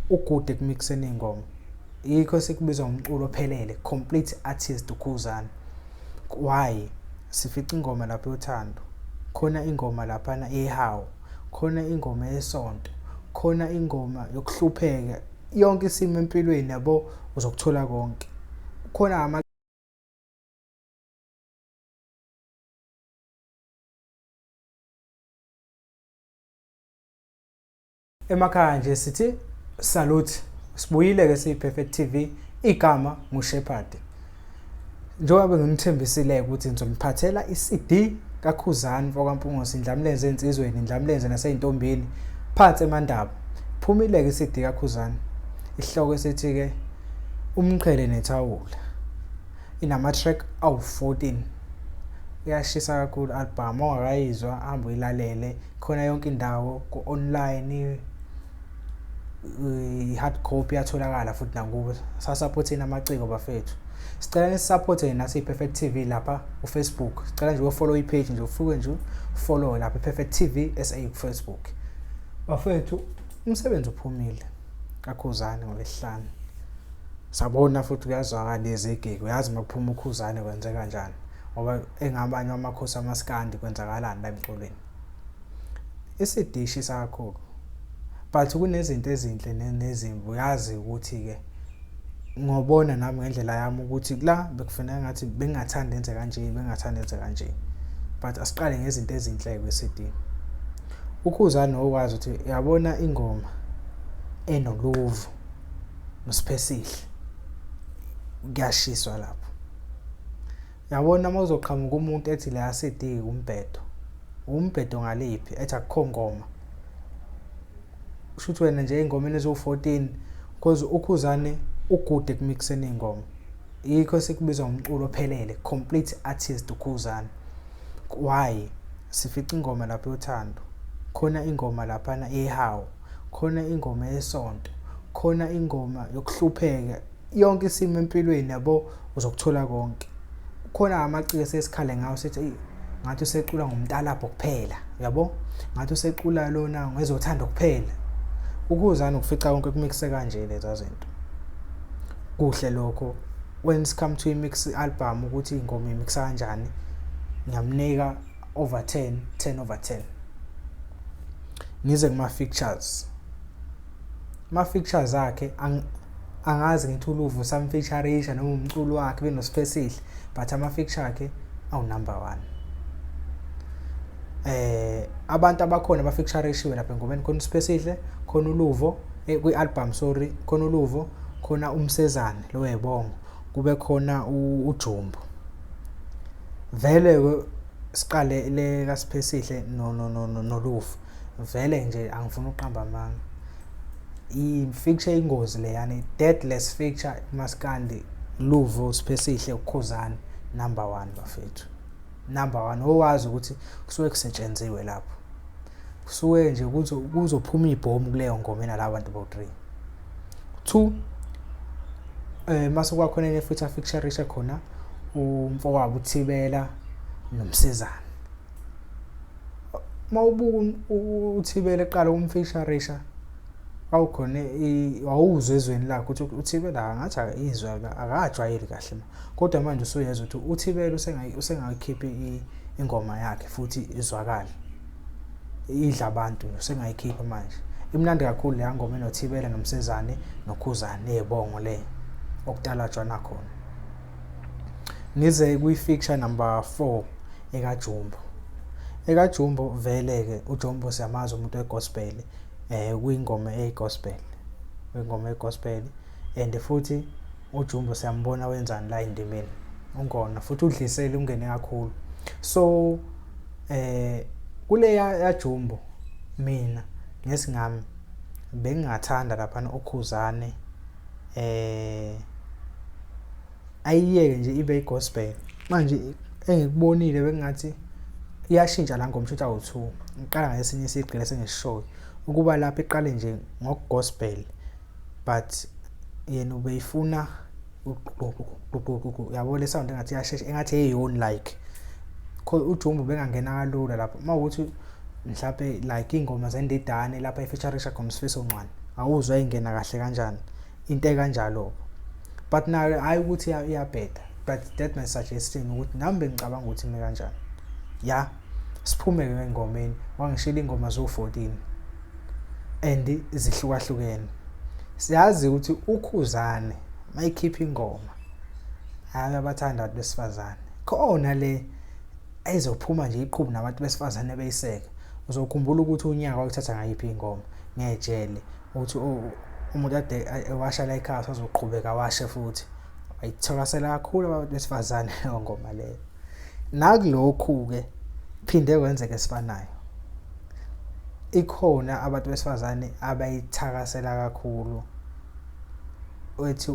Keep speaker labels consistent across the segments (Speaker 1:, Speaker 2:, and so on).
Speaker 1: Ugude ekumixeni iy'ngoma. Yikho sikubiza ngomculo ophelele, complete artist uKhuzani. Why? Sifica ingoma lapha yothando, khona ingoma laphana yehawu, khona ingoma yesonto, khona ingoma yokuhlupheka, yonke isimo empilweni yabo uzokuthola konke. Khona ama Emakhaya nje sithi salute, sibuyile ke siyi-Perfect TV, igama nguShepherd. Njengoba bengimthembisile ukuthi ngizoniphathela i-CD kaKhuzani mfokaMpungose, indlamlenze ensizweni, indlamlenze nasey'ntombini, phansi emandaba. Phumile-ke i-CD kaKhuzani, isihloko esithi-ke Umqhele Nethawula. Inama-track awu-14. Iyashisa kakhulu album, ongakayizwa hamba uyilalele. Khona yonke indawo ku-online, i-hard copy iyatholakala futhi nakubo. Sasaphotheni amaciko bafethu. Sicela nisapothe nathi i-Perfect TV lapha ku-Facebook. Sicela nje ufollow i-page nje, ufike nje ufollow lapha i-Perfect TV SA ku-Facebook. Bafethu umsebenzi uphumile kaKhuzani ngoLwesihlanu. Sabona futhi kuyazwakala lezi gig, uyazi uma kuphuma uKhuzani kwenzeka kanjani ngoba engabanye amakhosi amaskandi kwenzakalani la emculweni. I-CD ishisa kakhulu but kunezinto ezinhle nezimbi, uyazi ukuthi-ke ngobona nami ngendlela yami ukuthi la bekufanele ngathi bengingathanda enze kanje, bengingathanda enze kanje, but asiqale ngezinto ezinhle kwi-CD. UKhuzani okwazi ukuthi uyabona ingoma enoluvo noSiphesihle kuyashiswa lapho. Yabona uma uzoqhamuka umuntu ethi leya CD umbhedo, umbhedo ngaliphi ethi akukho ngoma, kusho ukuthi wena nje ey'ngomeni eziwu-14, cause uKhuzani ugude ekumixeni iy'ngoma, yikho sikubiza ngomculo ophelele, complete artist uKhuzani. Why? Sifica ingoma lapha yothando, khona ingoma laphana yehawu, khona ingoma yesonto, khona ingoma yokuhlupheka, yonke isimo empilweni yabo uzokuthola konke. Khona amaciko esesikhale ngawo sithi eyi ngathi usecula ngomntalabho kuphela, yabo, ngathi usecula lona ngezothando kuphela. UKhuzani ukufica konke kumixe kanje leza zinto. Kuhle lokho when it's come to i-mix album ukuthi ingoma imixa kanjani, ngiyamnika over 10, 10 over 10. Ngize kuma-features, ama-features akhe angazi ngithi uLuvo usamfeaturisha noma umculo wakhe benoSiphesihle, but ama-feature akhe awu-number 1. Abantu abakhona abafeaturishiwe lapha engomeni, khona uSiphesihle, khona uLuvo kwi-album, sorry, khona uLuvo, khona uMsezane lo webongo, kube khona uJumbo. Vele siqale le kaSiphesihle noLuvo, vele nje angifuni ukuqamba amanga, i-feature ingozi leyana, deadless feature maskandi, Luvo, Siphesihle, uKhuzani, number 1 bafethu, number 1. Owazi ukuthi kusuke kusetshenziwe lapho, kusuke nje kuzophuma ibhomu kuleyo ngoma enalabo bantu bo-3. 2 mase kwakhona enye futhi afeaturishe khona umfowabo uThibela noMsezane. Uma ubuka uThibela eqala ukumfeaturisha, awukhona wawuzwa ezweni lakhe ukuthi uThibela ngathi izwe akajwayeli kahle, kodwa manje usuyezwa ukuthi uThibela usengayikhipha ingoma yakhe futhi izwakale idla abantu, usengayikhipha manje. Imnandi kakhulu leya ngoma enoThibela noMsezane noKhuzani eyebongo le okutalajwana khona. Ngize kwi-feature number 4 ekaJumbo. EkaJumbo vele-ke uJumbo siyamazi umuntu we-gospel, kwingoma eyi-gospel, kwingoma ye-gospel, and futhi uJumbo siyambona wenzani la endimeni, ungona futhi udlisele ungene kakhulu. So kuleya yaJumbo mina ngesingami bengingathanda laphana uKhuzani ayiyeke nje ibe i-gospel. Manje engikubonile bengingathi iyashintsha la ngoma, ishintsha awu-2. Ngiqala ngesinye isigqi lesi engisishoyo ukuba lapho iqale nje ngoku-gospel, but yena ubeyifuna yabo le sound engathi iyashesha, engathi eyoni like uJumbo bengangena kalula lapho. Uma ukuthi mhlampe like iy'ngoma zendidane lapha efeaturisha khona uSifiso Ncwane, Awuzwa ingena kahle kanjani into ekanjalo, but nayo hayi ukuthi iyabheda, but that my suggestion ukuthi nami bengicabanga ukuthi ime kanjani. Ya, siphume-ke engomeni, wangishila ingoma ziwu-14 and zihlukahlukene. Siyazi ukuthi uKhuzane mayikhipha ingoma, hayi, abathanda abantu besifazane khona le ezophuma nje iqhubu nabantu besifazane beyiseke. Uzokhumbula ukuthi unyaka wayuthatha ngayiphi ingoma ngejele, ukuthi umuntu ade ewasha la ekhaya usazoqhubeka awashe futhi. Wayithakasela kakhulu abantu besifazane leyo ngoma leyo. Nakulokhu-ke phinde kwenzeke esifanayo, ikhona abantu besifazane abayithakasela kakhulu. Wethi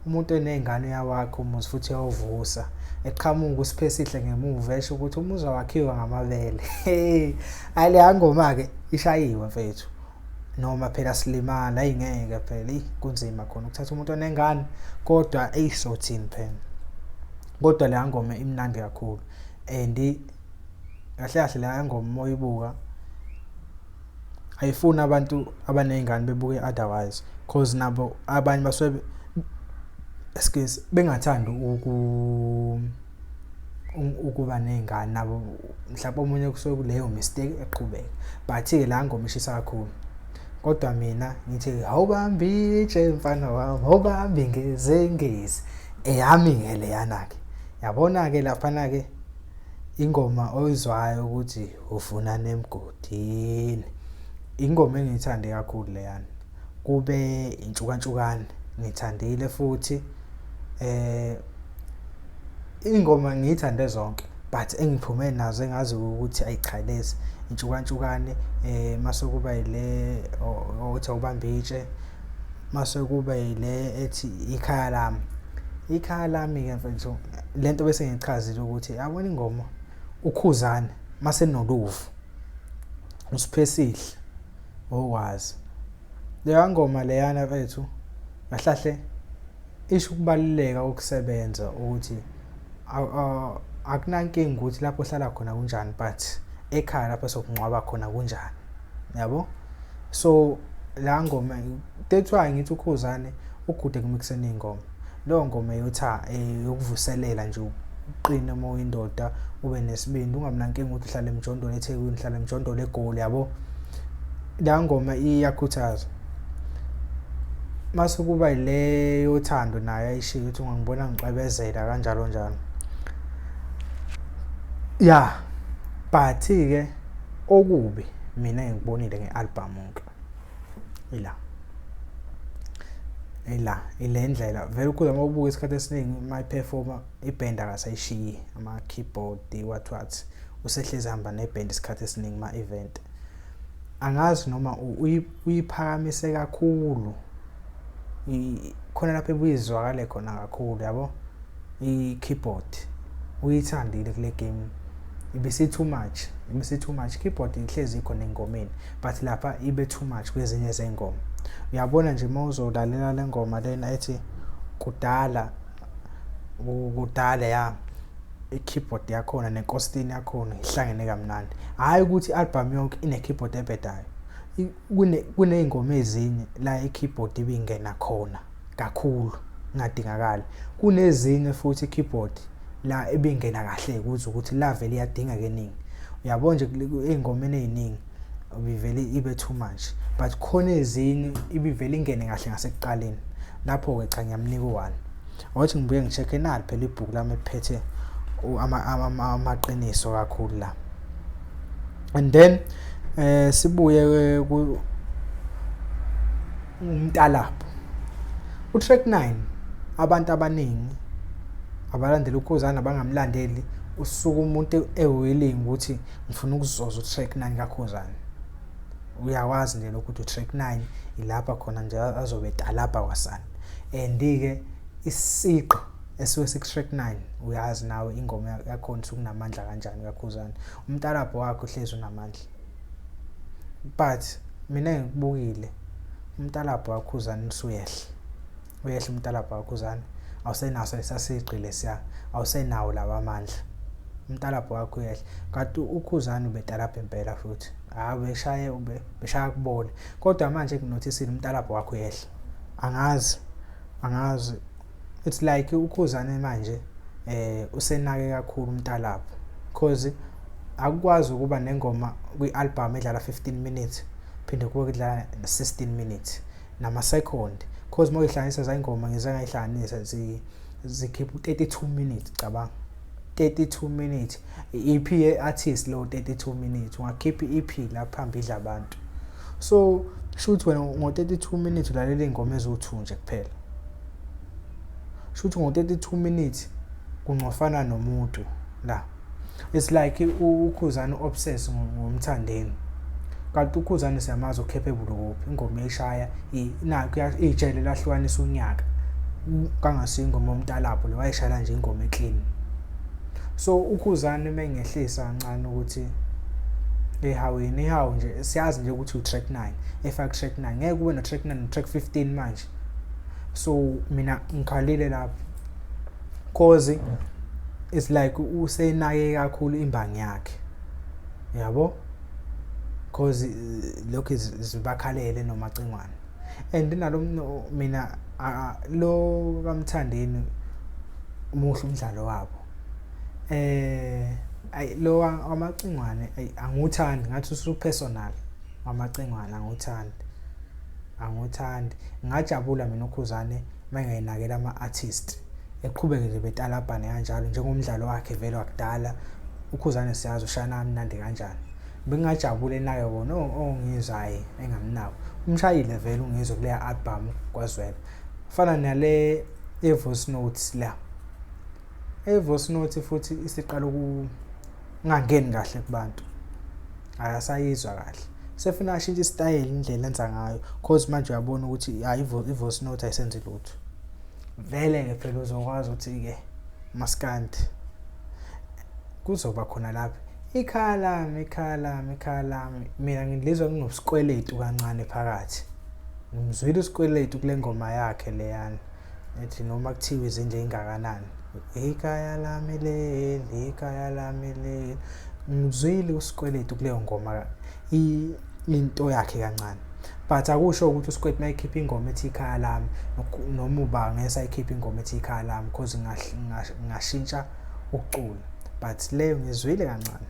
Speaker 1: umuntu oney'ngane uyawakha umuzi futhi uyawuvusa, eqhamuka uSiphesihle ngemuva esho ukuthi umuzi awakhiwa ngamabele. Hhayi, leya ngoma-ke ishayiwe mfethu, noma phela silimala, ayi ngeke phela, eyi kunzima khona ukuthatha umuntu onengane, kodwa eyi sothini phela. Kodwa leya ngoma imnandi kakhulu and kahle kahle leya ngoma uma uyibuka ayifuni abantu abaney'ngane bebuke otherwise, cause nabo abanye basuke, excuse, bengathandi ukuba ney'ngane nabo, mhlawumbe omunye kusuke kuleyo mistake eqhubeka. But-ke la ngoma ishisa kakhulu, kodwa mina ngithi awubambi itshe mfana wami, awubambi ngezengezi eyami-ke leyana-ke. Yabona-ke laphana-ke ingoma oyizwayo ukuthi ufunani emgodini, ingoma engiyithande kakhulu leyana. Kube intshukantshukane ngithandile futhi, ingoma ngiyithande zonke, but engiphume nazo engazi ukuthi ayi cha lezi intshukantshukane, mase kuba ile othi awubambe itshe, mase kuba ile ethi ikhaya lami. Ikhaya lami-ke mfethu, lento bese ngichazile ukuthi yabona ingoma uKhuzane mase noluvo uSiphesihle okwazi leya ngoma leyana mfethu, kahle kahle isho ukubaluleka kokusebenza, ukuthi akunankinga ukuthi lapho ohlala khona kunjani, but ekhaya lapho sokungcwaba khona kunjani, yabo. So la ngoma, that's why ngithi uKhuzane ugude ekumikiseni iy'ngoma. Leyo ngoma yokuvuselela nje, uqine uma uyindoda, ube nesibindi, ungabi nankinga ukuthi uhlala emjondolo eThekwini, uhlala emjondolo eGoli, yabo. Leya ngoma iyakhuthaza. Mase kuba ile yothando nayo ayishiyo ukuthi ungangibona ngicwebezela kanjalo njalo. Ya, but-ke okubi mina engikubonile nge-album-ke ila ila ile ndlela vele uKhuzani uma ubuka isikhathi esiningi uma i-performa ibhendi akasayishiyi, ama-keyboard what what, usehlezi ehamba nebhendi isikhathi esiningi ma-event. Angazi noma uyiphakamise kakhulu khona lapho ebuyizwakale khona kakhulu, yabo, i-keyboard uyithandile kule game, ibisi too much, ibisi too much. Keyboard ihlezi ikhona engomeni, but lapha ibe too much kwezinye zey'ngoma. Uyabona nje uma uzolalela le ngoma lena ethi kudala kudala, ya, i-keyboard yakhona nenkositini yakhona ihlangene kamnandi. Hhayi ukuthi i-album yonke ine-keyboard ebhedayo, kuney'ngoma ezinye la i-keyboard ibingena khona kakhulu kungadingakali, kunezinye futhi i-keyboard la ebingena kahle kuze ukuthi la vele iyadingeka eningi. Uyabo nje ey'ngomeni ey'ningi ibivele ibe too much, but khona ezinye ibivele ingene kahle ngasekuqaleni. Lapho-ke cha, ngiyamnika u-one. Awuthi ngibuye ngi-check-e nali phela ibhuku lami eliphethe amaqiniso kakhulu la, and then sibuye ku umtalapho u-track 9. Abantu abaningi abalandela uKhuzani, abangamlandeli, usuke umuntu e-willing ukuthi ngifuna ukuzoza u-track 9 kaKhuzani. Uyakwazi nje lokhu ukuthi u-track 9 ilapha khona nje azobe etalabha kwasana, and-ke isiqo esuke siku-track 9 uyazi nawe ingoma yakhona usukunamandla kanjani kaKhuzani. Umtalabho wakhe uhlezi unamandla, but mina engikubukile, umtalabho kaKhuzani usuyehla, uyehla umtalabho kaKhuzani, awusenaso lesasigqi lesiya, awusenawo lawa amandla, umtalabho wakhe uyehla. Kanti uKhuzani ubetalabha impela futhi. Hayi, beshaye beshaya kubole, kodwa manje nginothisile umntalabho wakho uyehla. Angazi, angazi, it's like uKhuzane manje usenake kakhulu umntalabho, cause akukwazi ukuba nengoma kwi-album edlala 15 minutes, phinde kube kudlala 16 minutes nama-second, cause uma uyihlanganisa zayingoma, ngize ngayihlanganisa, zikhipha u-32 minutes. Cabanga, 32 minutes, i-EP ye-artist lo. 32 minutes, ungakhipha i-EP la phambi idla abantu. So shuthi wena ngo-32 minutes ulalela iy'ngoma eziwu-2 nje kuphela. Shuthi ngo-32 minutes kungcofana nomuntu la. It's like uKhuzane obsess ngoMthandeni, kanti uKhuzane siyamazi u-capable kuphi. Ingoma eyishaya nakho, ijele lahlukanisa unyaka, kangasiyo ingoma yomntalabho le, wayishayela nje ingoma e-clean. So uKhuzane mengehlisa kancane ukuthi ehaweni, ihawu nje, siyazi nje ukuthi u-track 9, efaka track 9, ngeke kube no-track 9 no-track 15 manje. So mina ngikhalile lapho, cause it's like usenake kakhulu imbangi yakhe, yabo, cause lokhu zibakhalele noMacingwane and nalo. Mina lo kaMthandeni muhle umdlalo wabo. Ayi, lo wamacingwane, ayi, angiwuthandi, ngathi usu-personal wamacingwane, angiwuthandi, angiwuthandi. Ngingajabula mina uKhuzane mengayinakela ama-artist, eqhubeke nje betalabhane kanjalo njengomdlalo wakhe vele wakudala. UKhuzane siyazi ushayana kamnandi kanjani. Bengingajabula enake wona oNgizwe, hhayi, engamnako. Umshayile vele uNgizwe kuleya album kwazwela. Fana nale ye-voice notes la, i-voice note futhi isiqala ukungangeni kahle kubantu, akasayizwa kahle, sefuna ashintshe isitayela, indlela enza ngayo, cause manje uyabona ukuthi hhayi, i-voice note ayisenzi lutho vele-ke. Phela uzokwazi ukuthi-ke maskandi kuzoba khona lapha ikhaya lami, ikhaya lami, ikhaya lami. Mina ngilizwa kunoSikweletu kancane phakathi. Ngimzwile uSikweletu kule ngoma yakhe leyana ethi noma kuthiwa izindlu ey'ngakanani, ikhaya lami leli, ikhaya lami leli. Ngimzwile uSikweletu kuleyo ngoma, into yakhe kancane, but akusho ukuthi uSikweletu mayekhipha ingoma ethi ikhaya lami, noma uba ngeke ayikhiphe ingoma ethi ikhaya lami, cause ngingashintsha ukucula, but leyo ngizwile kancane.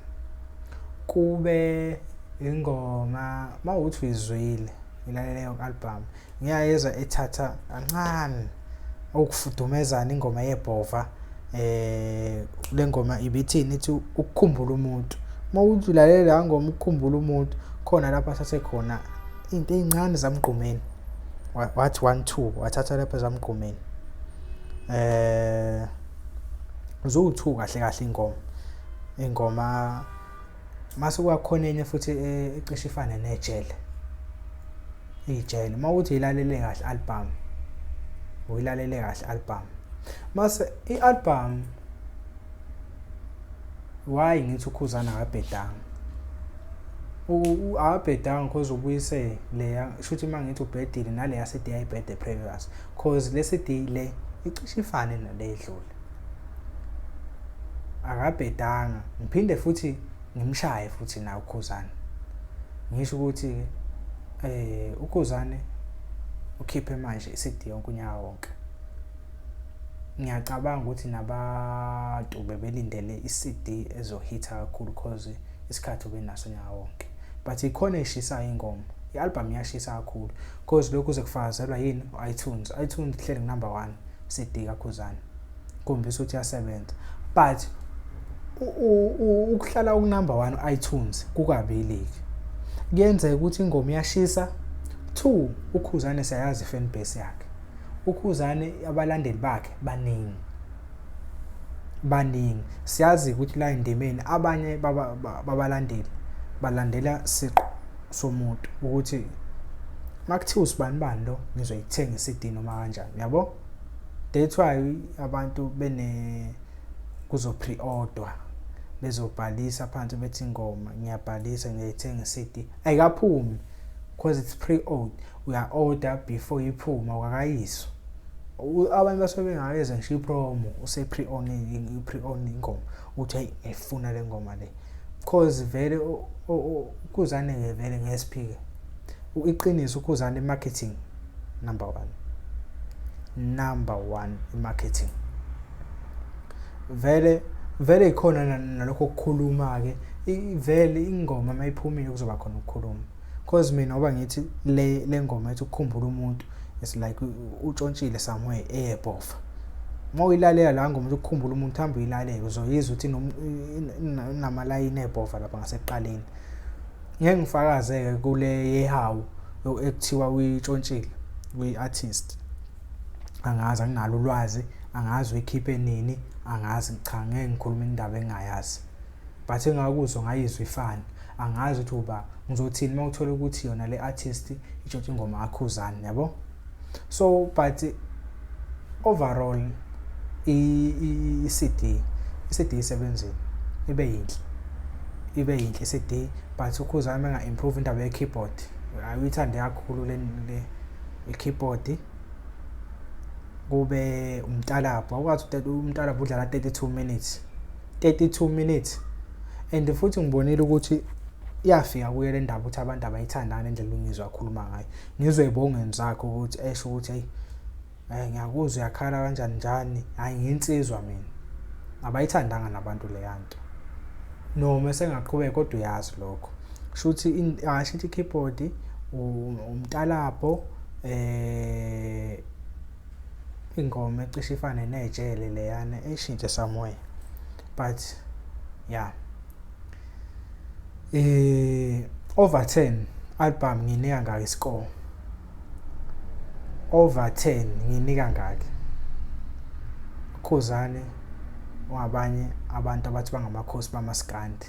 Speaker 1: Kube ingoma mawukuthi uyizwile, ilalele yonke album, ngiyayezwa ethatha kancane ukufudumezana ingoma yebhova. Le ngoma ibithini? Ithi ukukhumbula umuntu. Uma uthi ulalela la ngoma ukukhumbula umuntu, khona lapho athathe khona into ey'ncane zamgqumeni, wathi 1 2, wathatha lapho zamgqumeni. Ziwu-2 kahle kahle ingoma. Mase kwakhona enye futhi ecishe ifane nejele, ijele. Uma uthi uyilalele kahle album, uyilalele kahle album, mase i-album, why ngithi uKhuzana akabhedanga? Akabhedanga cause ubuyise leya, shuthi uma ngithi ubhedile naleya CD ayibhede previous, cause le CD le icishe ifane nale edlule, akabhedanga. Ngiphinde futhi ngimshaye futhi nawe uKhuzane, ngisho ukuthi uKhuzane ukhiphe manje i-CD yonke unyaka wonke. Ngiyacabanga ukuthi nabantu bebelindele i-CD ezohitha kakhulu, cause isikhathi ubenaso unyaka wonke, but ikhona eshisayo ingoma. I-album iyashisa kakhulu, cause lokhu kuze kufakazelwa yini? U-iTunes. iTunes ihleli number 1 CD kaKhuzane, khombisa ukuthi iyasebenza, but ukuhlala ku-number 1 u-iTunes kukabili-ke. Kuyenzeka ukuthi ingoma iyashisa. Two, uKhuzane siyayazi i-fan base yakhe. UKhuzane abalandeli bakhe baningi, baningi. Siyazi ukuthi la endimeni abanye babalandeli balandela siqu somuntu, ukuthi makuthiwa usibani bani lo, ngizoyithenga i-CD noma kanjani, yabo. That's why abantu bene kuzo pre-order, bezobhalisa phansi, bethi ingoma ngiyabhalisa, ngiyayithenga i-CD ayikaphumi, because it's pre-owned, uya-order before iphuma, awukakayiswa. Abanye basuke bengakeze ngisho i-promo, use-pre-own, i-pre-own ingoma, uthi, "Hey, ngiyayifuna le ngoma le." Cause vele uKhuzani-ke vele ngeke siphike iqiniso, uKhuzani i-marketing number one, number one i-marketing. Vele vele ikhona nalokho okukhuluma-ke, vele ingoma uma iphumile kuzoba khona ukukhuluma. Cause mina ngoba ngithi le ngoma ethi ukukhumbula umuntu, it's like utshontshile somewhere eyebhova. Uma uyilalela la ngoma ukukhumbula umuntu, hamba uyilalele, uzoyizwa ukuthi inamalayini ebhova lapha ngasekuqaleni. Ngeke ngifakaze-ke kule yehawu ekuthiwa uyitshontshile kwi-artist. Angazi, anginalo ulwazi, angazi uyikhiphe nini, angazi, cha, ngeke ngikhulume indaba engingayazi. But engakuzwa ngayizwa ifana, angazi ukuthi uba ngizothini uma uthola ukuthi yona le artist itshontshe ingoma kaKhuzani, yabo. So but overall i-CD isebenzile, ibe yinhle, ibe yinhle i-CD, but uKhuzani uma enga-improve indaba ye-keyboard, uyithande kakhulu le i-keyboard, kube umtalabho. Awukwazi umtalabho udlala 32 minutes, 32 minutes. And futhi ngibonile ukuthi iyafika kuye le ndaba ukuthi abantu abayithandanga nendlela uNgizwe akhuluma ngayo. Ngizwe ey'bongweni zakhe ukuthi esho ukuthi eyi ngiyakuzwa uyakhala kanjani njani, hhayi ngiyinsizwa mina. Abayithandanga nabantu leya nto. Noma esengaqhubeka kodwa uyazi lokho. Kushuthi angashintsha i-keyboard, umtalabho, ingoma ecishe ifane nejele leyana eyishintshe somewhere. But yeah. Over 10 album nginika ngaki i-score? Over 10 nginika ngaki? UKhuzani ungabanye abantu abathi bangamakhosi bamaskandi.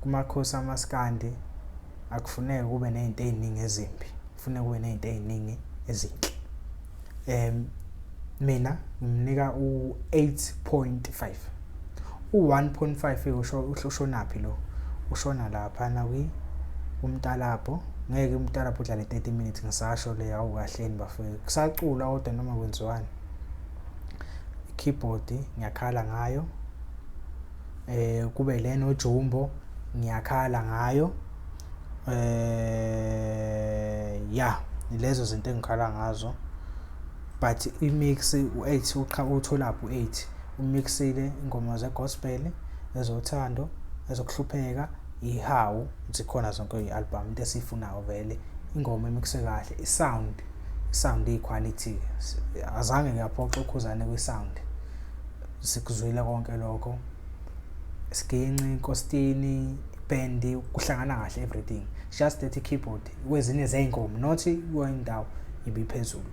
Speaker 1: Kumakhosi amaskandi akufuneki kube ney'nto ey'ningi ezimbi, kufuneka kube ney'nto ey'ningi ezinhle. Mina ngimnika u-8.5. U-1.5 usho ushonaphi lo? Ushona laphana umtalabho. Ngeke umtalabho udlale 30 minutes, ngisasho le, awu kahleni bafowethu. Kusaculwa kodwa noma kwenziwani. I-keyboard ngiyakhala ngayo. Kube le noJumbo ngiyakhala ngayo. Ya, lezo zinto engikhala ngazo. But i-mix u-8 utholaphi u-8? Umixile ingoma ze-gospel, ezothando, ezokuhlupheka, ihawu, zikhona zonke i-album, into esiyifunayo vele. Ingoma emixe kahle, i-sound iyi-quality. Azange ngiyaphoxa uKhuzani kwi-sound. Sikuzwile konke lokho. Isiginci, inkositini, ibhendi, kuhlangana kahle everything. Just that i-keyboard kwezinye zey'ngoma, not kuyo indawo, ibiphezulu.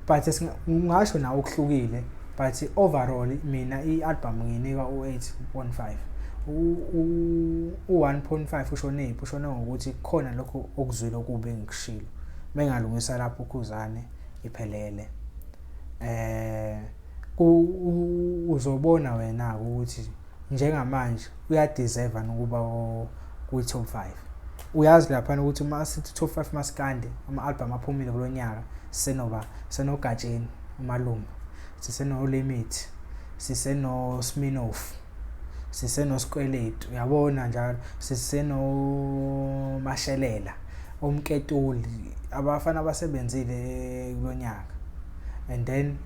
Speaker 1: But ungasho nawe okuhlukile, but overall mina i-album ngiyinika u-8.5. U-1.5 ushonephi? Ushone ngokuthi khona lokho okuzwile okubi engikushilo. Mengalungisa lapho uKhuzani iphelele. Uzobona wena-ke ukuthi njengamanje uyadeserve ukuba kwi-top 5. Uyazi laphana ukuthi uma sithi top 5 maskandi, ama-album aphumile kulo nyaka, sisenoba senoGatsheni umalume, siseno-Limit, siseno-Sminoff, sisenoSkweletu, uyabona njalo, sisenoMashelela, oMketuli, abafana abasebenzile kulo nyaka. And then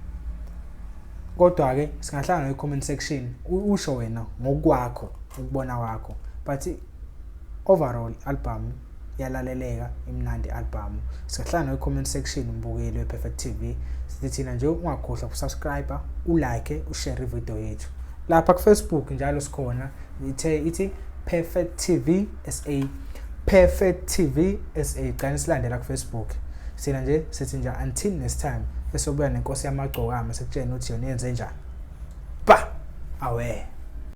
Speaker 1: kodwa-ke singahlangana kwi-comment section, usho wena ngokwakho ukubona kwakho, but overall album iyalaleleka, imnandi album. Singahlangana kwi-comment section, mbukeli we-Perfect TV. Sithi thina nje ungakhohlwa ukusubscribe, ulike, ushare ivideo yethu lapha ku-Facebook, njalo sikhona, ithe ithi Perfect TV SA, Perfect TV SA. Gcina silandela ku-Facebook. Sina nje sithi nje until next time, esobuya nenkosi yamagcokama, sikutshena ukuthi yona yenze njani. Ba awe.